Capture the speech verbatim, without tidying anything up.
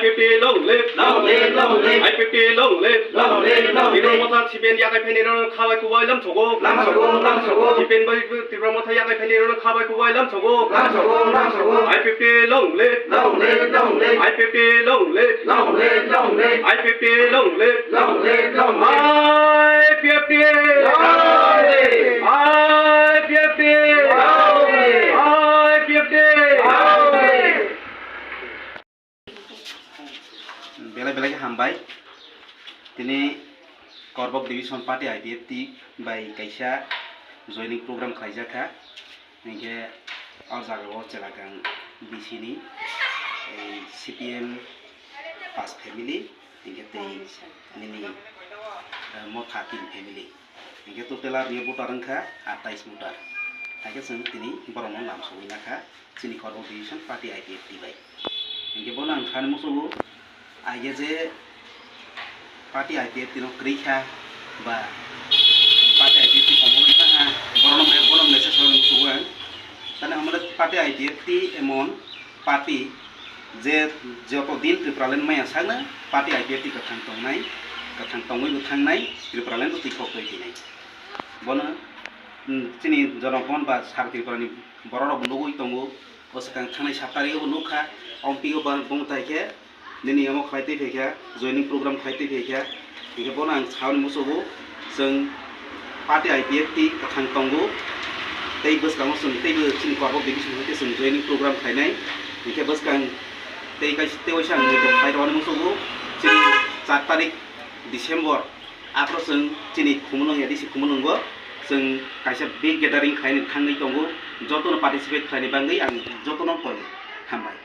I P F T long live, long live, long live. I P F T long live, long live, long live. Tipra Motha C P M yakai phaini rano khabai kubai lamsogo, lamsogo, lamsogo. C P M bai Tipra Motha yakai phaini rano khabai kubai lamsogo, lamsogo, lamsogo. I P F T long live, long live, long live. I P F T long live, long live, long live. I P F T long live, long live, long live. I P F T long live. I P F T long live. I P F T long live. Belai belai khe hambai. Tini Korbok Division Party I P F T bai kaisa joining program khlaijak kha. Hinkhe o jaga o Chelakang B C ni, ei, C P M pas family, hinkhe tei nini, eh, Motha tin family. Hinkhe total arni voter wngkha atais voter. Haikhe chwng tini borokno lamsogwi nakha chini Korbok Division Party I P F T bai. Hinkhe bono ang sani muchungo, aige je party I P F T no kwrwi kha ba party I P F T komo wngkha, borokno, bono message rwna muchungo ang. Tani hamle party I P F T emon party je joto din Tipraland maya sakno party I P F T kwthang tongnai, kwthang tongwi bo thangnai, Tipraland bo twi khok twi thinai. Bono, mm, chini Jonogopon ba Sar Tripura ni borok rok bo nugwi tongo. O swkang thangnai sat tarikh o bo nukha, omtwi o bang bung tai khe nini omo khlai twi phaikha, joining program khlai twi phaikha. Hinkhe bono ang sauni muchungo, chwng party I P F T kwthang tongo, tei bwskango chwng teibo chini Korbok Division hai khe chwng joining program khlainai. Hinkhe bwskang tei kaisa tei waisa ang nini khe khlai rwani muchungo, chini char tarikh December, aphro chwng chini Khumulwng A D C Khumulwngo chwng kaisa big gathering khlaini thangwi tongo, jotono participate khlaini bagwi ang jotono koi hambai.